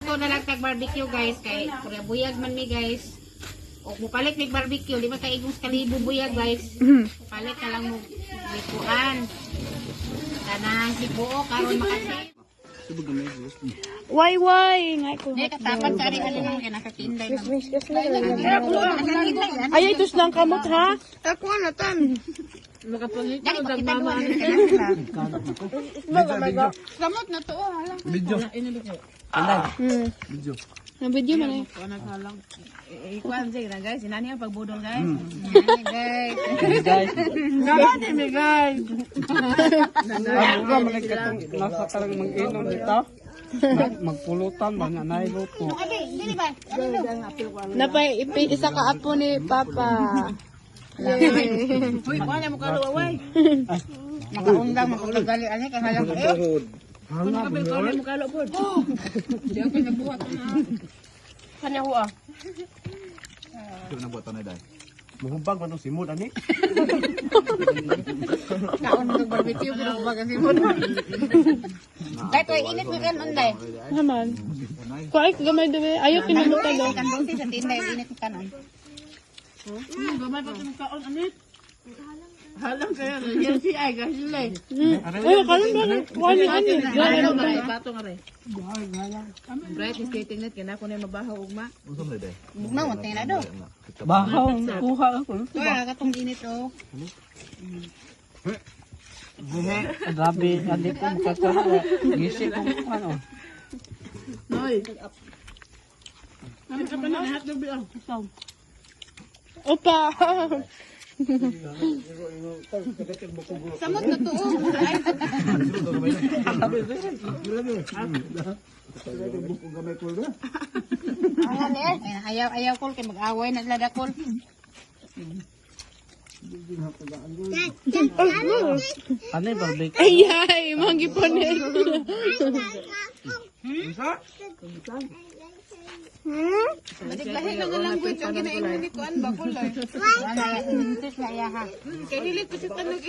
Magluto na lang tag barbecue, guys, kay kurya buyag man mi, guys. O mupalit mig barbecue, 5 ka igong kalibo buyag, guys. Palit na lang mo likuan. Kanang sibuo karon makasi. Why, why? Nga ko. Di katapat sa ari ano nang nakatinday man. Ay, itos lang kamot ha. Dali pakita duha ni Kamot na to oh, hala. Video. Video. Na video man eh. Ikuan sige na, guys, inani ang pagbudol, guys. Inani, guys. Guys. Guys. Ako ba man katong nasa karang mag-inom dito? Magpulutan ba nga nailuto? Abi, dili ba? Napay isa ka apo ni Papa. Yay. Uy, kuha na mo kaluway. Makaundang makutagali ani kay halang eh. Hanga Kuha na mo kaluway. Kanya ko ah. Muhubag man tong simod ani. Kaon mo ng barbecue pero baga si mo. Dahil to init mo kan unday. Naman. Kuha gamay dumi. Ayaw kinamot do. Kan dulce sa tinday init mo kanon. Gamay pa itong kaon, anit. Halang kayo. Yan si ay, kasila eh. Uy, karon ba? Kuha ni ani. Ano ba? Bato nga rin. Bright is stating net, kaya ako na yung mabahaw ugma. Bugnaw mo na do. Bahaw kuha ako. Kuha katong init oh. Grabe, andi ko makakawa. Gisi ko ano. Noy. Kami ka pa na, hotdog bilang. Opa. Samot na to oh. Ay, ayaw ayaw kol kay mag-away na sila dakol. Ano yung barbecue? Ay, ay, mga giponin. Lahi lang ang language ang ginaingon ni Kuan ba kulay. Ano, interest na iya ha. Kay dili ko siya tanong.